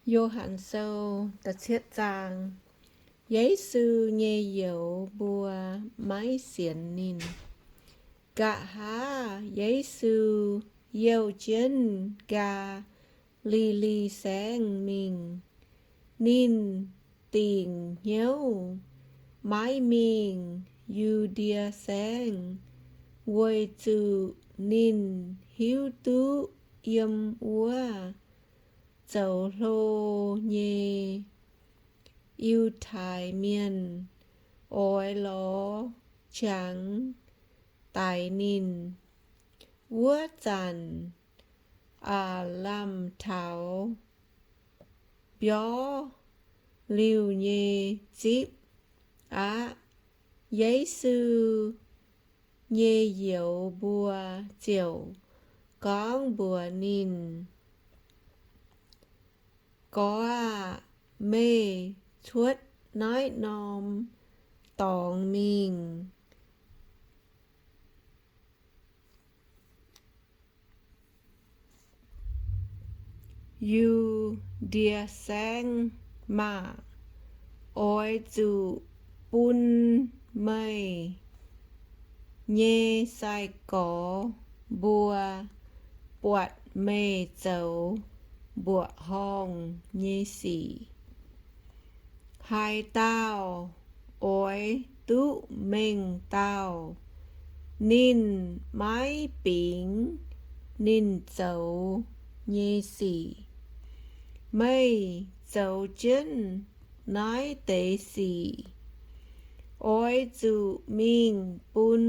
Yo^han Sou da'cietv zaang. Yesu nyei youz mbuo maiv sienx ninh. Nqa'haav Yesu youh jienv Gaa^li^li Saengv mingh. Ninh dingc hnyouv maiv mingh Yu^ndie Saengv, weic zuqc ninh hiuv duqv yiem wuov zoux hlo nyei Yiutai Mienh oix lorz qangx daix ninh. Wuov zanc aav lamh taux mbiorv liuh nyei zipv aqv. Yesu nyei youz mbuo ziouc gorngv mbuox ninh, Gorx aah! Meih cuotv naaiv norm dorngx mingh Yu^ndie Saengv maah! Oix zuqc bun meih nyei sai-gorx mbuo buatc meih zoux mbuoqc horngh nyei sic. Haaix dauh oix duqv mengh dauh ninh maiv bingx ninh zoux nyei sic. Meih zoux jienv naaiv deix sic oix zuqc mingh bun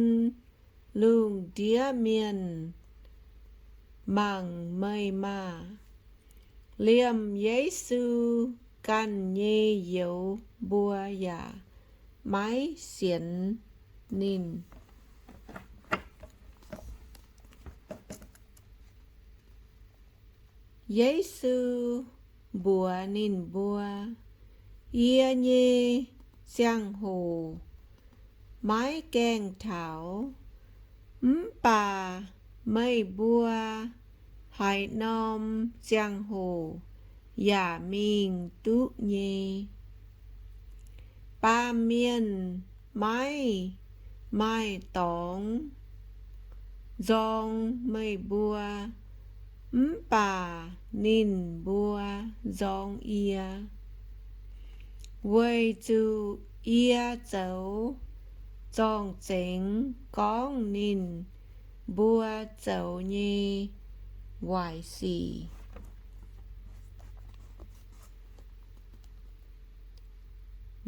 lungh ndiev mienh mangc meih maah! Liemh Yesu ganh nyei youz mbuo yaac maiv sienx ninh. Yesu mbuox ninh mbuo, Yie nyei ziangh hoc maiv gaengh taux, mv baac meih mbuo haaix norm ziangh hoc yaac mingh duqv nyei. Baamh mienh maiv maaih dorngx nzorng meih mbuo, mv baac ninh mbuo nzorng yie, weic zuqc yie zoux zorng-zengx gorngv ninh mbuo zoux nyei waaic sic.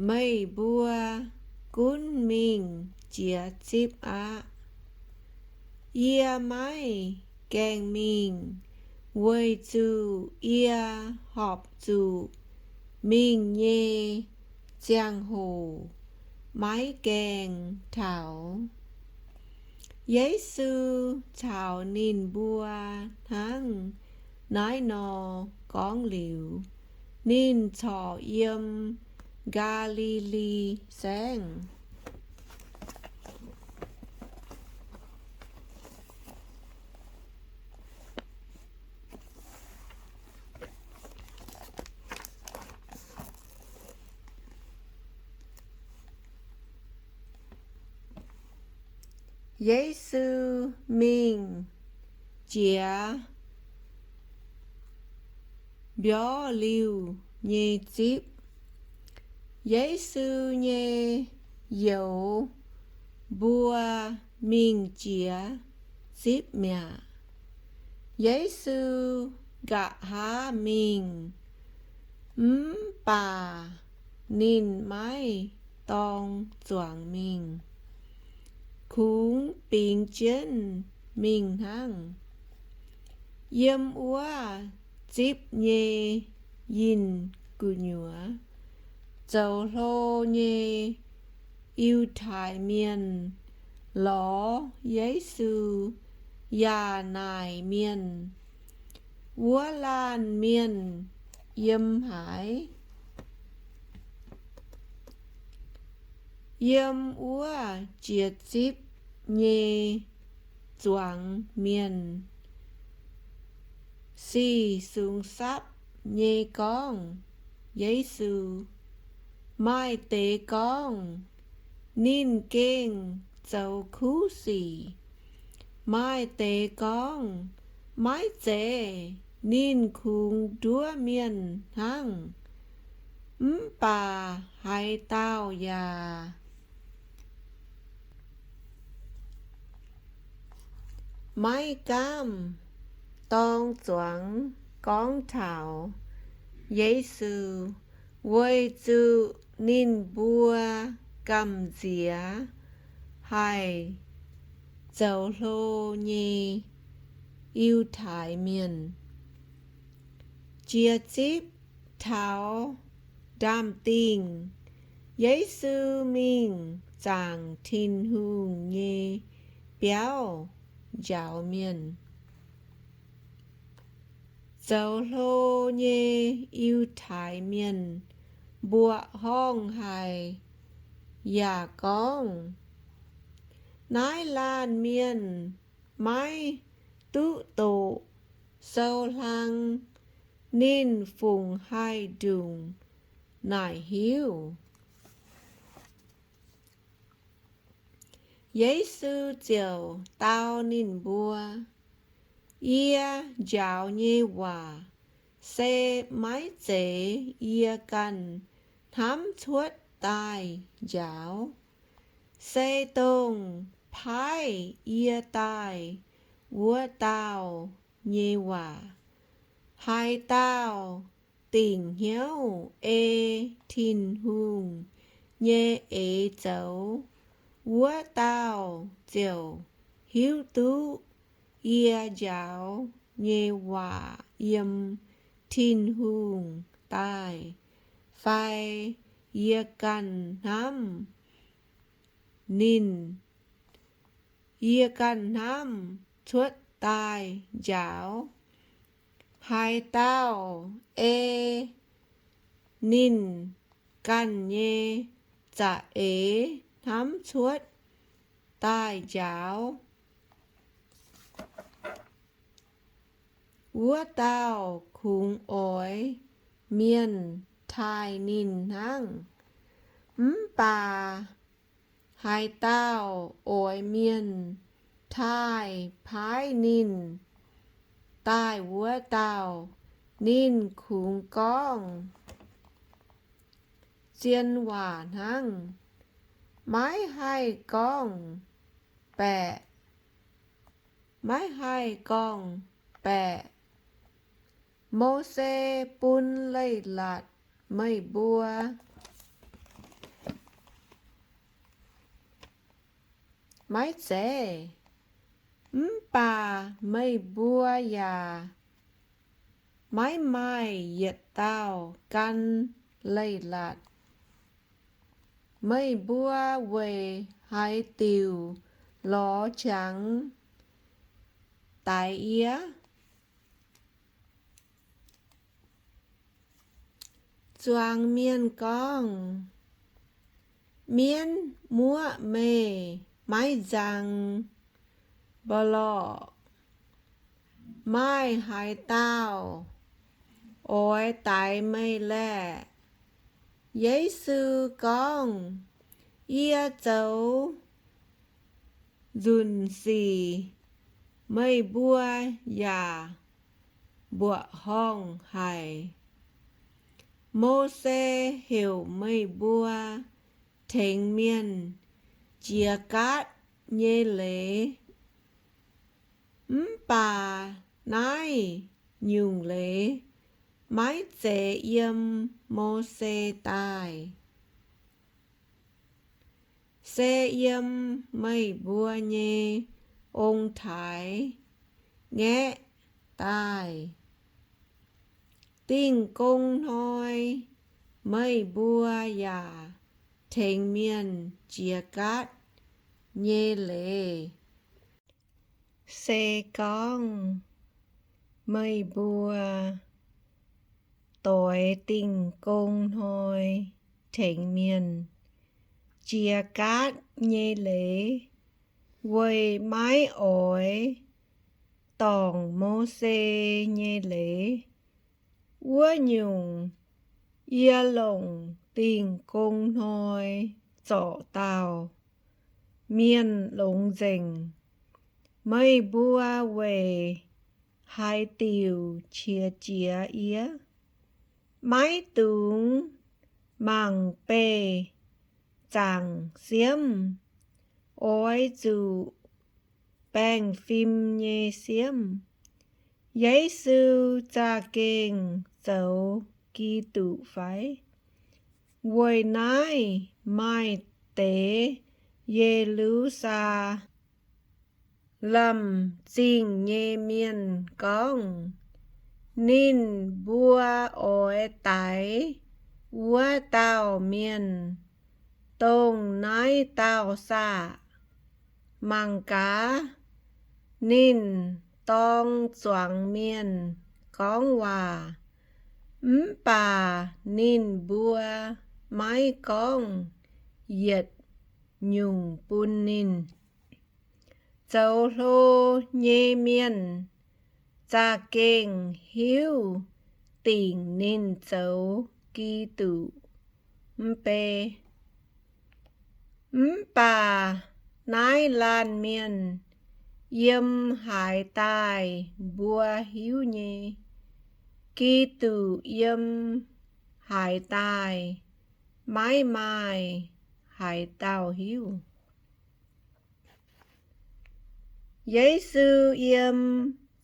Meih mbuo gunv mingh jiex zipv aqv. Yie maiv gaengh mingh, weic zuqc yie horpc zuqc mingh nyei ziangh hoc maiv gaengh taux. Yesu caux ninh mbuo hnangv naaiv nor gorngv liuz, ninh corc yiem Gaa^li^li Saengv. Yesu mingh jiex mbiorv liuh nyei zipv. Yesu nyei youz mbuo mingh jiex zipv mi'aqv. Yesu nqa'haav mingh, mv baac ninh maiv dorng zuangx mingh, kungx bingx jienv mingh hnangv. Yiem wuov zipv nyei yinh gu'nyuoz, zoux hlo nyei Yiutai Mienh lorz Yesu yaac naaic mienh, Wuov laanh mienh yiem haaix? Yiem wuov jiex zipv nyei zuangx mienh, sic sungx sapv nyei gorngv Yesu. Maaih deix gorngv ninh gengh zoux kuv sic. Maaih deix gorngv maiv zeiz, ninh kungx nduov mienh hnangv. Mv baac haaix dauh yaac maiv gaamv dorng zuangx gorngv taux Yesu, weic zuqc ninh mbuo gamh nziex haih zoux hlo nyei Yiutai Mienh. Jiex zipv taux ndaamv-dingh, Yesu mingh zaangc Tin-Hungh nyei biauv njaaux mienh. Zoux hlo nyei Yiutai Mienh mbuoqc horngh haic yaac gorngv, Naaiv laanh mienh maiv duqv doqc sou-hlang, ninh fungc haih ndongc naaic hiuv? Yesu ziouc dau ninh mbuo, Yie njaaux nyei waac se maiv zeiz yie ganh hnamv cuotv daaih njaaux, se dongh paaiv yie daaih wuov dauh nyei waac. Haaix dauh dingc hnyouv ei Tin-Hungh nyei eix zoux, wuov dauh ziouc hiuv duqv yie njaaux nyei waac yiem Tin-Hungh daaih, fai yie ganh hnamv ninh, yie ganh hnamv cuotv daaih njaaux. Haaix dauh ei ninh ganh nyei za'eix hnamv cuotv daaih njaaux, wuov dauh kungx oix mienh taaih ninh hnangv. Mv baac haaix dauh oix mienh taaih paaiv ninh daaih wuov dauh, ninh kungx gorngv zien waac hnangv, maiv haih gorngv-baeqc, maiv haih gorngv-baeqc. Mose bun leiz-latc meih mbuo maiv zeiz? Mv baac meih mbuo yaac maiv maaih yietc dauh gan leiz-latc. Meih mbuo weic haaix diuc lorz qangx daix yie? Zuangx mienh gorngv, Mienv muoqv meih maiv nzang mbuo lorqc. Maaih haaix dauh oix daix meih laeh? Yesu gorngv, Yie zoux nzunc sic meih mbuo yaac mbuoqc horngh haic. Mose heuc meih mbuo tengx mienh jiex gaatv nyei leiz, mv baac naaiv nyungc leiz maiv zeiz yiem Mose daaih, se yiem meih mbuo nyei ong-taaix-ngaeqv daaih. Dingh gong hnoi meih mbuo yaac tengx mienh jiex gaatv nyei leiz, se gorngv meih mbuo doix dingh gong hnoi tengx mienh jiex gaatv nyei leiz, weic maiv oix dorngc Mose nyei leiz, wuov nyungc, yie longc dingh gong hnoi zorc dauh mienh longx nzengc. Meih mbuo weic haaix diuc qiex jiez yie? Maiv dungx mangc beih zaangc siemv, oix zuqc baengh fim nyei siemv. Yesu za'gengh zoux Giduc fai? Weic naaiv maaih deix Ye^lu^saa lamh Zingh nyei mienh gorngv, Ninh mbuo oix daix wuov dauh mienh dongh naaiv dauh saah? Mangc gaax, ninh dorng zuangx mienh gorngv waac, mv baac ninh mbuo maiv gorngv yietc nyungc bun ninh. Zoux hlo nyei mienh za'gengh hiuv dingc ninh zoux Giduc mv bei. Mv baac naaiv laanh mienh yiem haaix daaih mbuo hiuv nyei. Giduc yiem haaix daaih, maiv maaih haaix dauh hiuv. Yesu yiem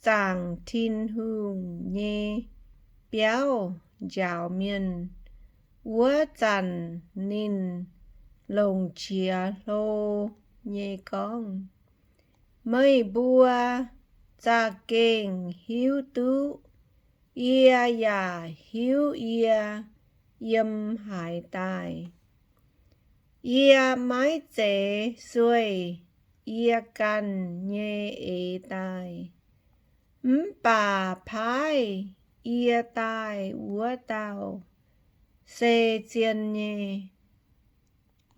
zaangc Tin-Hungh nyei biauv njaaux mienh wuov zanc, ninh longc qiex hlo nyei gorngv, Meih mbuo za'gengh hiuv duqv yie yaac hiuv yie yiem haaix daaih. Yie maiv zeiz sueih yie ganh nyei eix daaih, mv baac paaiv yie daaih wuov dauh se zien nyei.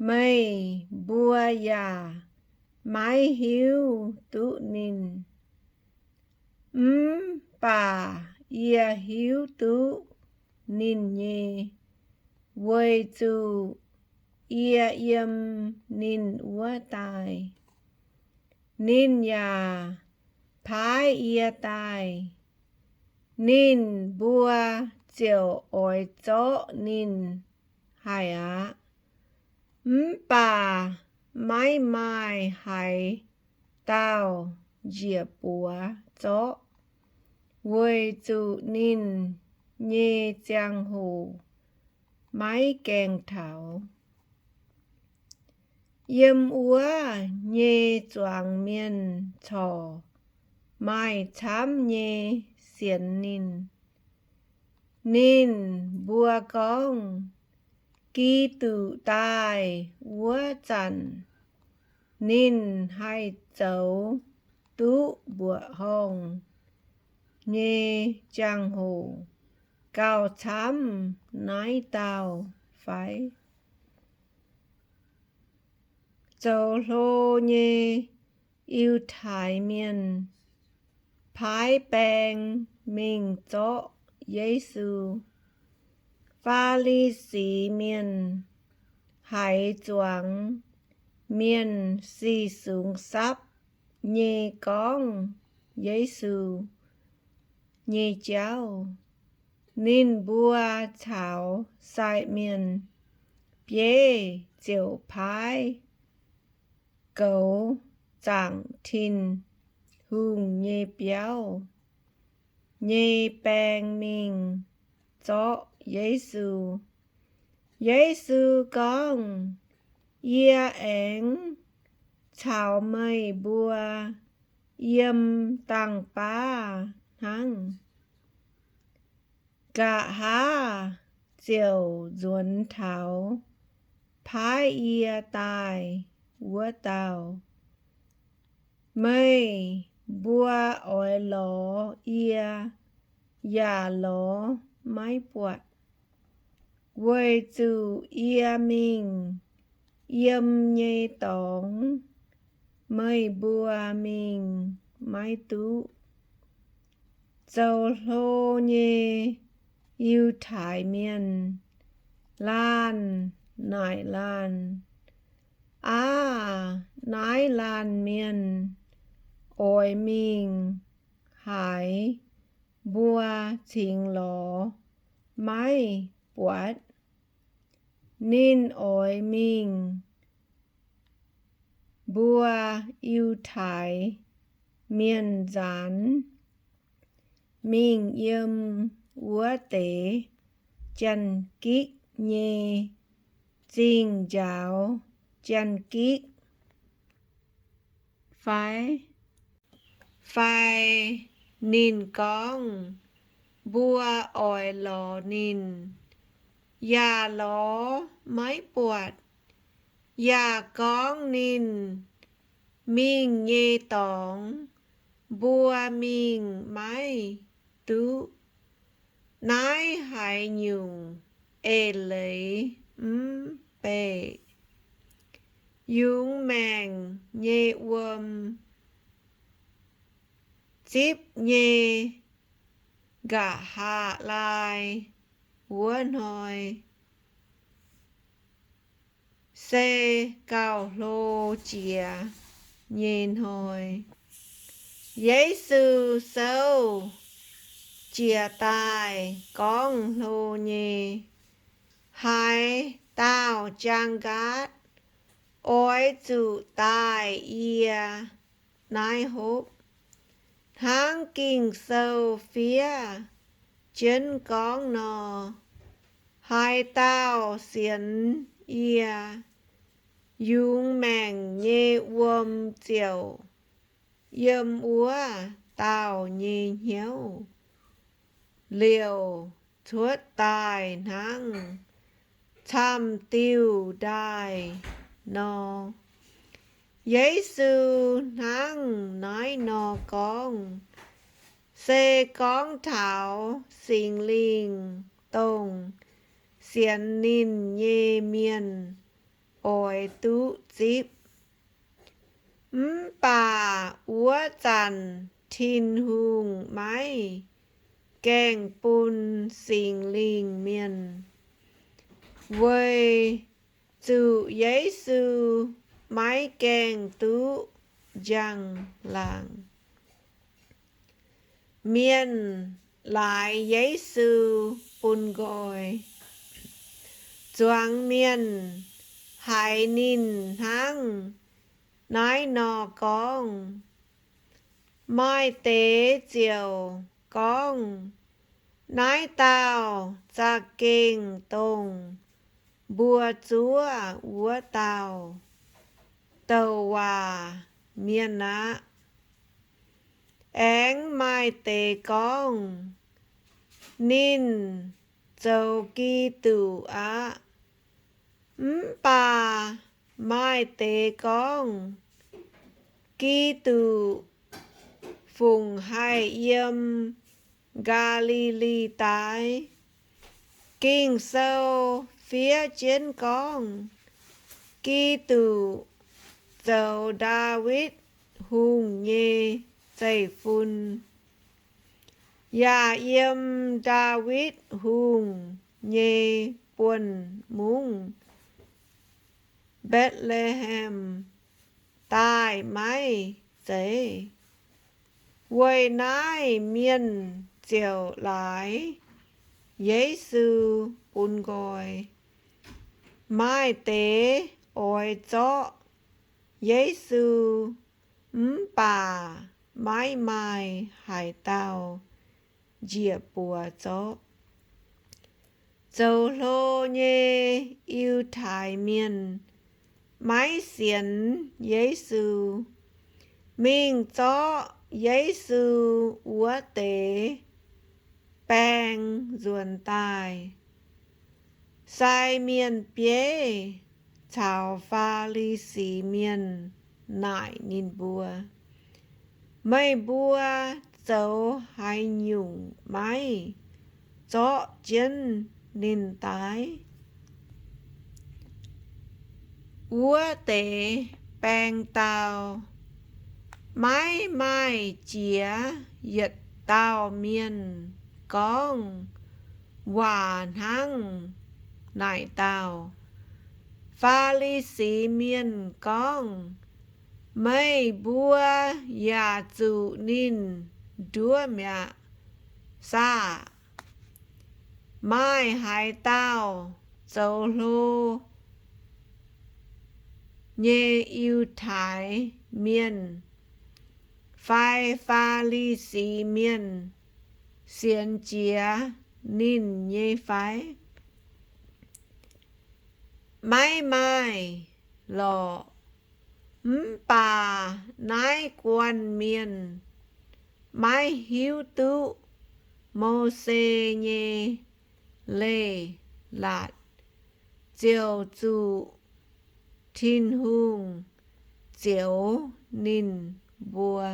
Meih mbuo yaac maiv hiuv duqv ninh, mv baac yie hiuv duqv ninh nyei, weic zuqc yie yiem ninh wuov daaih, ninh yaac paaiv yie daaih. Ninh mbuo ziouc oix zorqv ninh haih aqv. Mv baac maiv maaih haaix dauh njiec buoz zorqv, weic zuqc ninh nyei ziangh hoc maiv gaengh taux. Yiem wuov nyei zuangx mienh corc maaih camv nyei sienx ninh. Ninh mbuo gorngv, Giduc daaih wuov zanc, ninh haih zoux duqv mbuoqc horngh nyei jangx-hoc gauh camv naaiv dauh fai? Zoux hlo nyei Yiutai Mienh paaiv baeng mingh zorqv Yesu. Faa^li^si Mienh haiz zuangx mienh sih sungx sapv nyei gorngv Yesu nyei jauv, ninh mbuo caux sai mienh bieiv ziouc paaiv goux zaangc Tin-Hungh nyei biauv nyei baeng mingh zorqv Yesu. Yesu gorngv, Yie aengx caux meih mbuo yiem dangh baav hnangv. Nqa'haav ziouc nzuonx taux paaiv yie daaih wuov dauh. Meih mbuo oix lorz yie yaac lorz maiv buatc, weic zuqc yie mingh yiem nyei dorngx meih mbuo mingh maiv duqv. Zoux hlo nyei Yiutai Mienh laanh naaic laanh, Aav, naaiv laanh mienh oix mingh haaix, mbuo cingx lorz maiv buatc. Ninh oix mingh mbuo Yiutai Mienh nzaanx, mingh yiem wuov deix Janx-Gikc nyei zingh njaaux Janx-Gikc fai? Fai ninh gorngv mbuo oix lorz ninh, yaac lorz maiv buatc, yaac gorngv ninh mingh nyei dorngx mbuo mingh maiv duqv? Naaiv haaix nyungc eix leiz mv beih? Yungz maengc nyei wuom zipv nyei nqa'haav laai wuov hnoi se gauh hlo jiex nyei hnoi. Yesu souv jiez daaih gorngv hlo nyei, Haaix dauh jaang nqaatv oix zuqc daaih yie naaiv hopv. Hnangv Ging-Sou fiev jienv gorngv nor, Haaix dauh sienx yie, yungz maengc nyei wuom ziouc yiem wuov dauh nyei hnyouv liouc cuotv daaih hnangv camv-diuh ndaaih nor. Yesu hnangv naaiv nor gorngv se gorngv taux Singx Lingh dongh sienx ninh nyei mienh oix duqv zipv. Mv baac wuov zanc Tin-Hungh maiv gaengh bun Singx Lingh mienh, weic zuqc Yesu maiv gaengh duqv njang-laangc. Mienh laaix Yesu bun nqoi. Zuangx mienh haiz ninh hnangv naaiv nor gorngv, maaih deix ziouc gorngv, Naaiv dauh za'gengh dongh mbuo zuov wuov dauh douc waac mienh aqv. Aengx maaih deix gorngv, Ninh zoux Giduc aqv. Mv baac maaih deix gorngv, Giduc fungc haih yiem Gaa^li^li daaih? Ging-Sou fiev jienv gorngv, Giduc zoux Ndaawitv Hungh nyei zeiv-fun, yaac yiem Ndaawitv Hungh nyei buonc mungv, Mbetc^le^hem, daaih maiv zeiz? Weic naaiv mienh ziouc laaix Yesu bun nqoi. Maaih deix oix zorqv Yesu, mv baac maiv maaih haaix dauh njiec buoz zorqv. Zoux hlo nyei Yiutai Mienh maiv sienx Yesu, mingh zorqv Yesu wuov deix baeng nzuonx daaih. Sai mienh bieiv caux Faa^li^si Mienh naaic ninh mbuo, Meih mbuo zoux haaix nyungc maiv zorqv jienv ninh daaih? Wuov deix baeng dau, maiv maaih jiex yietc dauh mienh gorngv waac hnangv naaic dauh. Faa^li^si Mienh gorngv, Meih mbuo yaac zuqc ninh nduov mi'aqv saah? Maaih haaix dauh zoux hlo nyei Yiutai Mienh fai Faa^li^si Mienh sienx jiez ninh nyei fai? Maiv maaih lorqc. Mv baac naaiv guanh mienh maiv hiuv duqv Mose nyei Leiz-Latc, ziouc zuqc Tin-Hungh zioux ninh mbuo.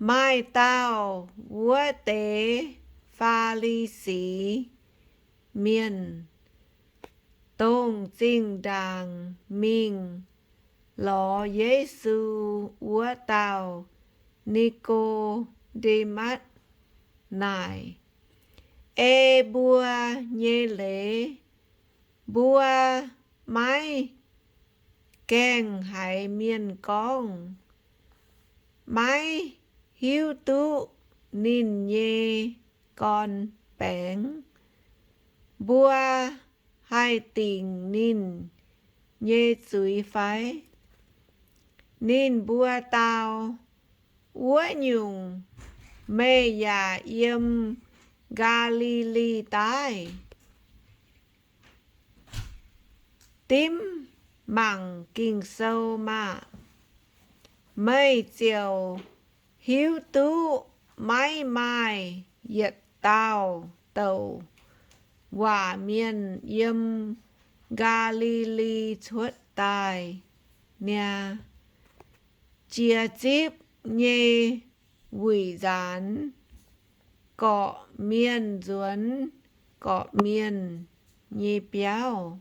Maaih dauh wuov deix Faa^li^si Mienh, dongh zinh ndaangc mingh lorz Yesu wuov dauh Ni^ko^nde^matv, naaic, Ei mbuo nyei leiz, mbuo maiv gaengh haiz mienh gorngv, maiv hiuv duqv ninh nyei gorn-baengx, mbuo haih dingc ninh nyei zuiz fai? Ninh mbuo dau, Wuov nyungc, meih yaac yiem Gaa^li^li daaih dimv mangc Ging-Sou maah! Meih ziouc hiuv duqv maiv maaih yietc dauh douc waac mienh yiem Gaa^li^li cuotv daaih niaa. Jiez zipv nyei wuic nzaanx, gorqv-mienh nzuonx gorqv-mienh nyei biauv.